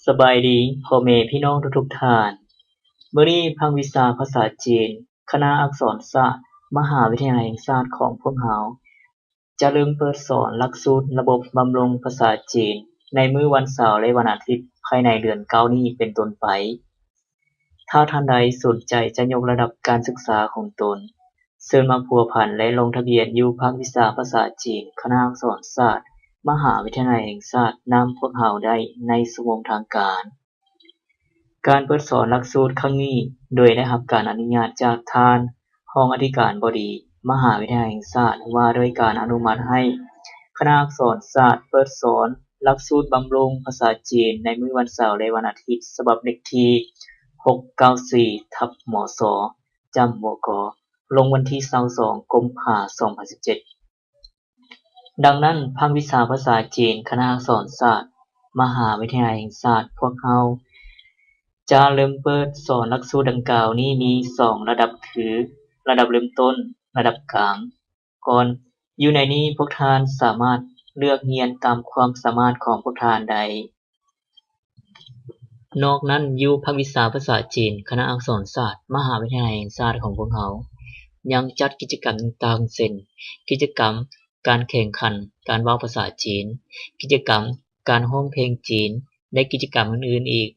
ສະບາຍດີພໍ່ແມ່ພີ່ນ້ອງທຸກໆທ່ານ. ມື້ນີ້ພາກວິຊາພາສາຈີນ ຄະນະອັກສອນສາດ ມະຫາວິທະຍາໄລແຫ່ງຊາດຂອງພວກເຮົາ ຈະເລີ່ມເປີດສອນຫຼັກສູດລະບົບບຳລຸງພາສາຈີນ ໃນມື້ວັນເສົາ ແລະ ວັນອາທິດ ພາຍໃນເດືອນເກົ້ານີ້ເປັນຕົ້ນໄປ. ຖ້າທ່ານໃດສົນໃຈຈະຍົກລະດັບການສຶກສາຂອງຕົນ, ເຊີນມາພົວພັນ ແລະ ລົງທະບຽນຢູ່ພາກວິຊາພາສາຈີນ ຄະນະອັກສອນສາດ ມະຫາວິທະຍາໄລແຫ່ງຊາດນຳພວກເຮົາໄດ້ໃນຊົ່ວໂມງທາງການ. ການເປີດສອນຫຼັກສູດຄັ້ງນີ້ ໂດຍໄດ້ຮັບການອະນຸຍາດຈາກທ່ານຮອງອະທິການບໍດີ ມະຫາວິທະຍາໄລແຫ່ງຊາດ ວ່າດ້ວຍການອະນຸມັດໃຫ້ຄະນະອັກສອນສາດເປີດສອນຫຼັກສູດບຳລຸງພາສາຈີນໃນມື້ວັນເສົາ ແລະ ວັນອາທິດ ສະບັບເລກທີຫົກເກົ້າສີ່ທັບ ມສ ຈ້ຳ ວກ ລົງວັນທີຊາວສອງ ກຸມພາ ສອງພັນສິບເຈັດ. ດັ່ງນັ້ນ ພາກວິຊາພາສາຈີນ ຄະນະອັກສອນສາດ ມະຫາວິທະຍາໄລແຫ່ງຊາດພວກເຮົາ ຈະເລີ່ມເປີດສອນຫຼັກສູດດັ່ງກ່າວນີ້ມີສອງລະດັບຄື ລະດັບເລີ່ມຕົ້ນ, ລະດັບກາງ. ກ່ອນຢູ່ໃນນີ້ພວກທ່ານສາມາດເລືອກຮຽນຕາມຄວາມສາມາດຂອງພວກທ່ານໄດ້. ນອກນັ້ນ ຢູ່ພາກວິຊາພາສາຈີນ ຄະນະອັກສອນສາດ ມະຫາວິທະຍາໄລແຫ່ງຊາດຂອງພວກເຮົາ ຍັງຈັດກິດຈະກຳຕ່າງໆ ເຊັ່ນ ກິດຈະກຳການແຂ່ງຂັນການເວົ້າພາສາຈີນ, ກິດຈະກຳການຮ້ອງເພງຈີນ ແລະ ກິດຈະກຳອື່ນໆອີກ.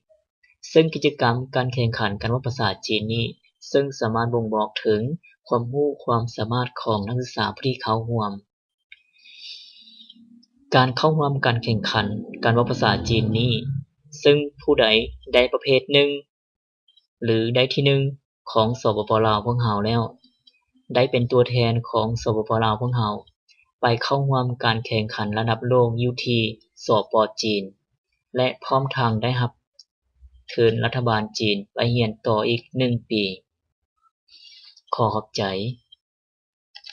ເຊິ່ງກິດຈະກຳການແຂ່ງຂັນການເວົ້າພາສາຈີນນີ້ ເຊິ່ງສາມາດບົ່ງບອກເຖິງຄວາມຮູ້ຄວາມສາມາດຂອງນັກສຶກສາຜູ້ທີ່ເຂົ້າຮ່ວມ. ການເຂົ້າຮ່ວມການແຂ່ງຂັນການເວົ້າພາສາຈີນນີ້ ເຊິ່ງຜູ້ໃດໄດ້ປະເພດໜຶ່ງ ຫຼື ໄດ້ທີໜຶ່ງຂອງ ສປປ ລາວ ພວກເຮົາແລ້ວ ໄດ້ເປັນຕົວແທນຂອງ ສປປ ລາວ ພວກເຮົາ ໄປເຂົ້າຮ່ວມການແຂ່ງຂັນລະດັບໂລກຢູ່ທີ່ ສປ ຈີນ ແລະ ພ້ອມທັງໄດ້ຮັບເຊີນລັດຖະບານຈີນໄປຮຽນຕໍ່ອີກໜຶ່ງປີ. ຂໍຂອບໃຈ.